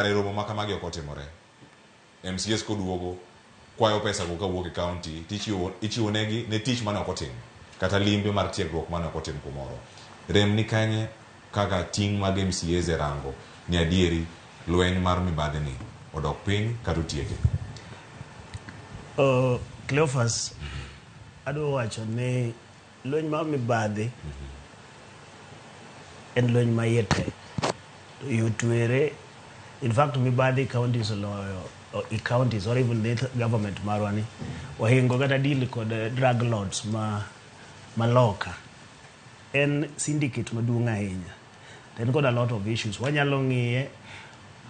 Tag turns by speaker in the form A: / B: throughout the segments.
A: Kare romo ma kamagi ok otimore. MCAs koduogo kwayo pesa go kawuok e county to ichiwo ichiwo negi ne tich mane ok otim kata limbe mar tiegruok mane ok otim kumoro. Rem ni kanye kaka ting' mag MCAs e rango ni adieri lweny mar mibadhi ni odok piny kata otieke?
B: Cleophas, adwa wacho ni Lweny mar mibadhi en lweny ma iye tek. To iye otwere. In fact mibadhi counties oloyo i counties or even the government marwa ni ohingo kata deal kod drug lords ma loka. En syndicate maduong' ahinya. To en kod a lot of issues. Wanyalo ng'iye,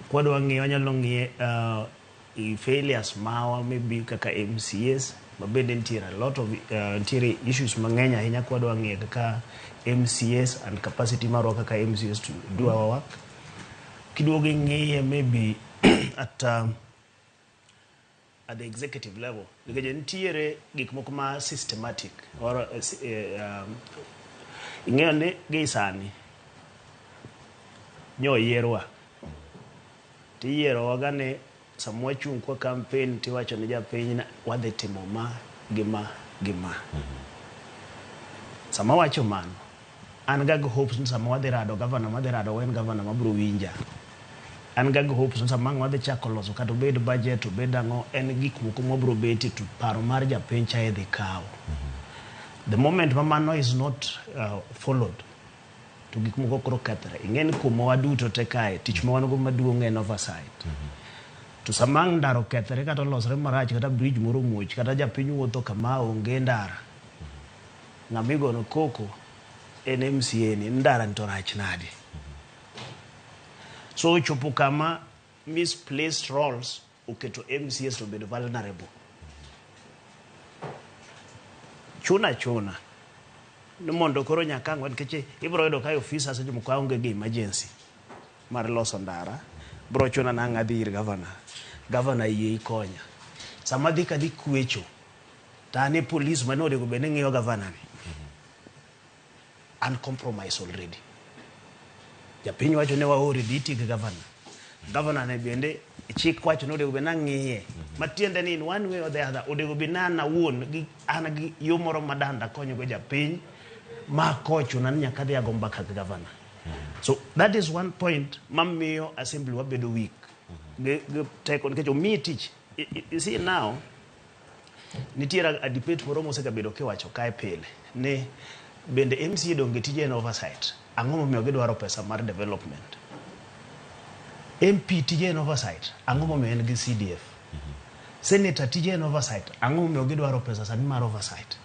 B: kwadwa ng'iye wanyalo ng'iye I failures mawa maybe kaka MCAs ma bende nitiere a lot of nitiere issues mang'eny ahinya kwadwa ng'iyo kaka MCAs and capacity marwa kaka MCAs to do our work. Kiduogo ing'iye maybe at the executive level nikech nitiere gik moko ma systematic or ing'eyo ni gi sani nyo oyierwa Tiyierowa ga ni sama wachung' kwa campaign tiwacho ne japiny ni wadhi timo ma gi ma gi ma. Sama awacho mano, an ga gi hopes ni sama wadhi rado gavana madhi rado go en gavana mabiro winja. An ga gi hopes ni sama ang' wadhi chako loso kata obed budget obed ang'o, en gik moko mwabiro betie to paro mar japiny cha idhi kaw. The moment ma mano is not followed, to gik moko koro kethre. Ing'e ni kuomwa waduto te kae, tich ma wan go maduong' en oversight. To sama ang' ndara okethre kata olosre marach kata bridge moro omuoch kata japiny wuotho kama onge ndara, ng'ama igono koko en MCA ni ndara ni to rach nade. So ochopo kama misplaced roles oketo MCAs to obedo vulnerable. Chuna achuna ni mondo koro nyaka ang' nikech ibiro yudo ka ofisa seche moko aonge gi emergency mar loso ndara, biro chuna ni ang' adhi ir gavana, gavana yie ikonya. Sama adhi kadhi kwecho to an e police mane onego bed ni ng'iyo gavana ni. An compromise already. Japiny wacho ne waore dhi iti gi gavana. Gavana ne bende chik wacho ni onego bed ni ang'iye. Matiende ni in one way or the other onego bed ni an awuon gi an gi yo moro ma danda konygo japiny ma kochuna ni nyaka adhi ago mbaka gi gavana. So that is one point mamiyo assembly wabedo weak. Gi teko nikech omiyi tich. You see now Nitiere a debate moro mosegabedo kiwacho kae pile ni bende MCA donge tije en oversight? Ang'o momiyo gidwaro pesa mar development? MP tije en oversight, ang'o momiyo en gi CDF? Senator tije en oversight, ang'o momiyo gidwaro pesa sani mar oversight?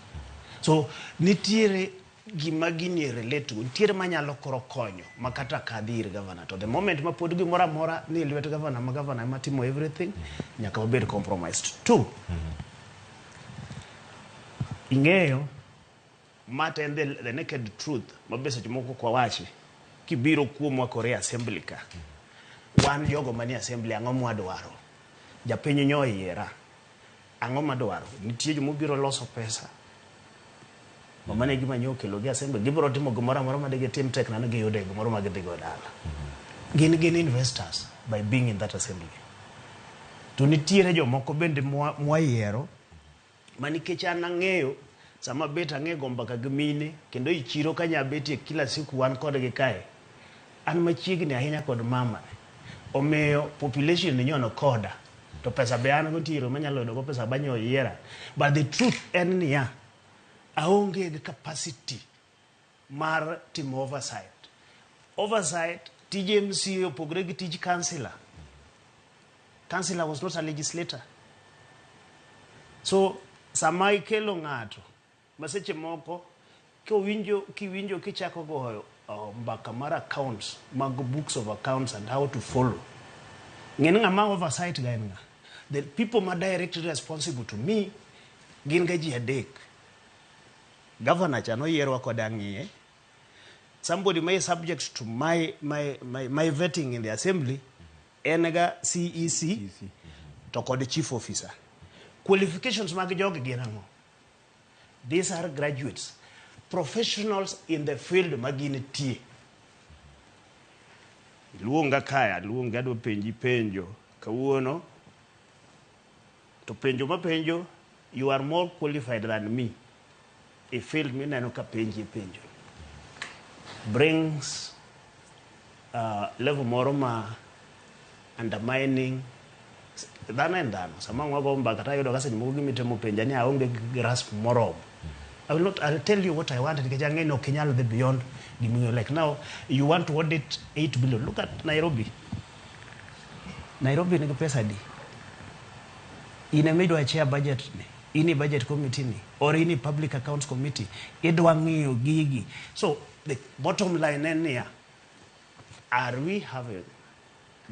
B: So nitiere gima gini relate go, nitiere manyalo koro konyo ma kata ka adhi ir governor to the moment ma pod gimoro amora ni e lwet governor ma governor ema timo everything, nyaka wabed compromised. Two, ing'eyo ma to en the naked truth ma be seche moko ok wawachi, kibiro kuomwa koro e assembly ka, wan jogo manie assembly ang'o mwadwaro? Japiny nyo oyiera, Ang'o madwaro? Nitie joma obiro loso pesa. Ma mano e gima nyo okelo gi assembly. Gibiro timo gimoro amora ma digitim tek na ni giyude gimoro ma gidhi go dala. Gin gin investors by being in that assembly. To nitiere jomoko bende mwayiero ma nikech an ang'eyo sama bet ang'e go mbaka gi mine kendo e chiro kanya betie kila siku wan kodgi kae. An machiegni ahinya kod mama. Omiyo population ni nyono koda. To pesa be an go nitie yore manyalo yudo go pesa banyo oyiera. But the truth en niya, aonge gi capacity mar timo oversight. Oversight, tij MCA opogore gi tij councillor. Councillor was not a legislator. So sama ikelo ng'ato ma seche moko kowinjo kiwinjo kichako goyo mbaka mar accounts mag books of accounts and how to follow ng'e ni ng'ama oversight ga en ng'a the people ma directly responsible to me gin ga ji adek governor cha noyierwa kod ang'iye somebody ma is subject to my vetting in the assembly en ga CEC to kod chief officer qualifications mag jogi gin ang'o These are graduates, professionals in the field ma gintie. Iluonga kae, aluongi adwa penji penjo kawuono. To penjo mapenjo, you are more qualified than me. E field mineno ka penji penjo. Brings level moro ma undermining dhano en dhano. Sama ang' wago mbaka to ayudo ka seche moko gima itemo penja ni aonge gi grasp moromo. I will not, I'll tell you what I want nikech ang'e ni ok inyal dhi beyond gima ing'eyo. Like now, you want to audit 8 billion. Look at Nairobi. Nairobi nigi pesa adi? In ema idwa chair budget ni, in e budget committee ni, or in e public accounts committee, idwa ng'iyo gigi. So the bottom line en niya, are we having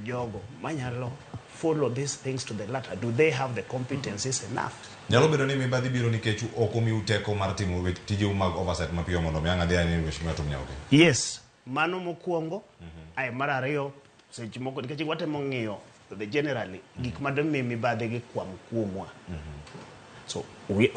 B: jogo manyalo follow these things to the letter? Do they have the competencies enough?
A: Nyalo bedo ni mibadhi biro nikech ok omiu teko mar timo tijeu mag oversight mapiyo mondo mi ang' adhi ane ni Mheshimiwa Tum Nyaoke.
B: Yes, mano mokwongo. Ae mar ariyo, seche moko nikech watemo ng'iyo the generally gik madimi mibadhi gi kwam kuomwa. So we